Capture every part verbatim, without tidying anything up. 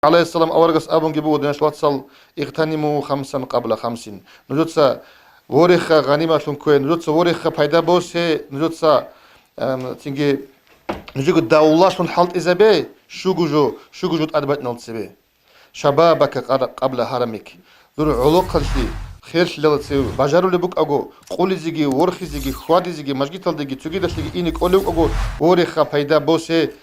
гӀалайгьиссалам аварагас абунги буго, диналъул вацал: «Игътаниму хамсан къабла хамсин». Нужеца вореха гъаниматлъун ккве, нужеца вореха пайда босе, нужеца, эм, цинги нужего давлалъун хӀалтӀизабе, щуго жо, щуго жо тӀадбачӀиналда цебе. «Шабабака къар-, къабла гьарамик». Дур гӀолохъанлъи херлъилалда цебе бажарулеб букӀаго, къулизеги, ворхизеги, хьвадизеги, мажгиталдеги, цогидалъеги ине кӀолев вукӀаго, вореха пайда босе.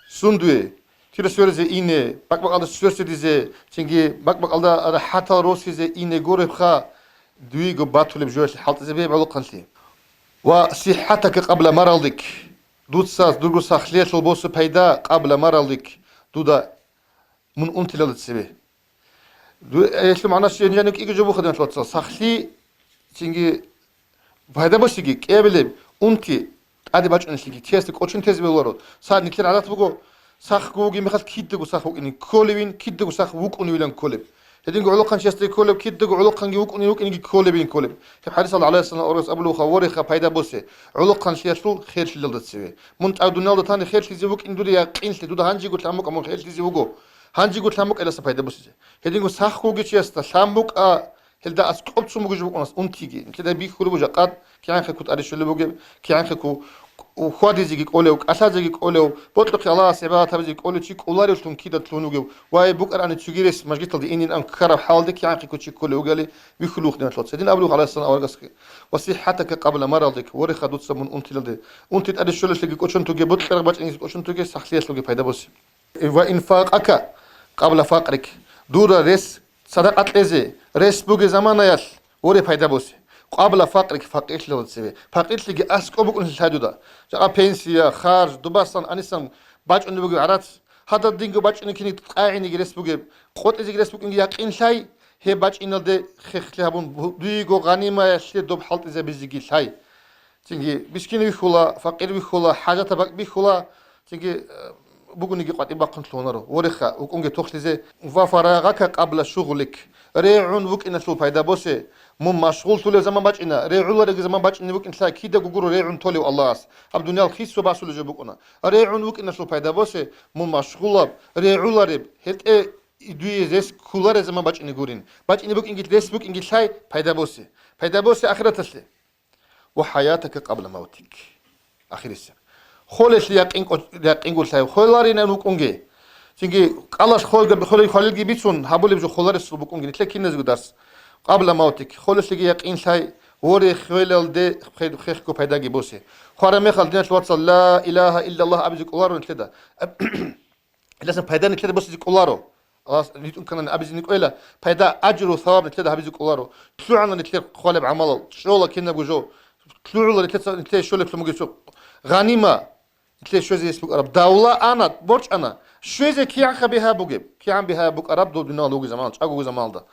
Сун дуе? Тира сверзе ине, бакӀ-бакӀалда сверсе дизе, цинги бакӀ-бакӀалда рахӀатал росизе ине гуребха, дуего батулеб жоялъе хӀалтӀизабе гӀолохъанлъи. «Ва сихӀатака къабла марадик». Дуца дурго сахлъиялъул босе пайда къабла марадик, дуда мун унтилалда цебе. Ду-, гьелъул магӀна щиб, гьанже кӀиго жо буха, диналъул вацал. Сахлъи, цинги пайда босиги, кӀиабилеб унти тӀаде бачӀунелъиги, тесде кӀочон тезе бегьуларо. Са-, нилъер гӀадат буго, сахго вугеб мехалъ кидаго сах вукӀине кколевин, кидаго сах вукӀуневилан кколеб. Гьединго гӀолохъанчиясда кколеб, кидаго гӀолохъанги вукӀуне вукӀинеги кколевин кколеб. Гьеб хӀадисалда гӀалайгьиссалам аварагас абулебха: «Вореха пайда босе, гӀолохъанлъиялъул херлъилалда цеве. Мун тӀад дуниялда тани херлъизе вукӀин дуде якъинлъи, дуда гьанжего лъан букӀа мун херлъизе вуго. Гьанжего лъан букӀа гьелдаса пайда босизе». Гьединго сахго вугев чиясда лъан букӀа, гьелда аскӀоб цо мугӀжи букӀунас унтиги. Нилъеда бихьулеб буго жакъа кигӀанхъе кутӀари щолеб бугеб, кигӀанхъе ку-, ку-, хьвадизеги кӀолев, кӀалъазеги кӀолев, бокьухъе Аллагьас гӀибадат гьабизеги кӀолев чи кӀоларевлъун кидалъун вугев. Вай, букӀарани цоги рес мажгиталде инин ан ккараб хӀалалде кигӀанхъе ку чи кколев вугели бихьулев вух, диналъул вацал. Гьедин абулев гӀалайгьиссалам аварагасги: «Ва сихӀатака къабла марадик», вореха дуца мун унтилалде. Унти тӀаде щолелъеги кӀочон туге, бокьараб бачӀинеги кӀочон туге, сахлъиялъулги пайда босе. «Ва инфакъака къабла факърик». Дура рес садакъа кьезе, рес бугеб заманаялъ воре пайда босе. «Къабла факърик», факъирлъиялда цебе. Факъирлъиги аскӀоб букӀунелъи лъай дуда. Жакъа пенсия, харж, дубасан, анисан бачӀунеб бугеб гӀарац, гьададинго бачӀунеб кинеги къайгъинеги рес бугеб, къотӀизеги рес букӀинги якъин лъай, гьеб бачӀиналде хехлъи гьабун, дуего гъанимаялъе доб хӀалтӀизабизеги лъай. Цинги мискин вихьула, факъир вихьула, хӀажатаб бакӀ бихьула, цинги, э, бугониги къватӀиб бахъун лъугьунаро, вореха, вукӀунге тохлъизе. «Ва фарагъака къабла шугълик», регӀун вукӀиналъул пайда босе, мун машгъуллъулев заман бачӀина, регӀулареги заман бачӀине букӀин лъай, кидаго гуро регӀун толев Аллагьас, гьаб дуниял хисо басулеб жо букӀуна. РегӀун вукӀиналъул пайда босе, мун машгъулаб, регӀулареб, гьетӀе дуе рес кколареб заман бачӀине гурин. БачӀине букӀинги, рес букӀинги лъай, пайда босе. Пайда босе ахираталъе. «Ва хӀаятака къабла мавтик». Ахирисеб. Холелъе якъин кӀо-, якъинго лъай, холаринан вукӀунге. Цинги кӀалалъ хол-, холел хвалилги бицун, гьабулеб жо холаресул букӀунге, нилъер киназего дарс. «Къабла мавтик», холелъеги якъин лъай, воре хвелалде хе-, хехго пайдаги босе. Хвараб мехалъ, диналъул вацал, «Ла илагьа иллаллагь» абизе кӀоларо нилъеда. Гьелдасан пайда нилъеда босизе кӀоларо. Аллагьас ритӀун кканани абизеги кӀвела, пайда, ажру, саваб нилъеда гьабизе кӀоларо. ЛъугӀана нилъер хъвалеб гӀамалал, чӀола кинабго жо. ЛъугӀула нилъеца, нилъее щолеб лъумуги цо. Гъанима, нилъее щвезе гьес букӀараб. Давла ана, борчӀана. Щвезе кигӀан бигьа бугеб? КигӀан бигьа букӀараб доб дуниял вугеб заман, чӀаго вугеб заманалда?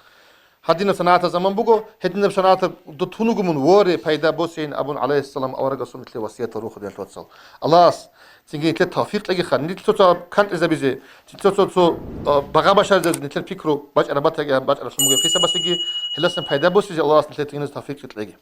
Гьадинаб санагӀатаб заман буго, гьединаб санагӀатаб дутун вуго мун, воре, пайда босейин абун, гӀалайгьиссалам аварагасул нилъее васиятал рухъ, диналъул вацал. Аллагьас цинги нилъее тавфикъ кьегиха, нилъ цо-цо кантӀизабизе, цо-цо-цо, а, багъа башаризабизе нилъер пикру бачӀараб батаги, бачӀаралъун бугеб хисабасеги, гьелдасан пайда босизе Аллагьас нилъее цинги тавфикъ кьеги.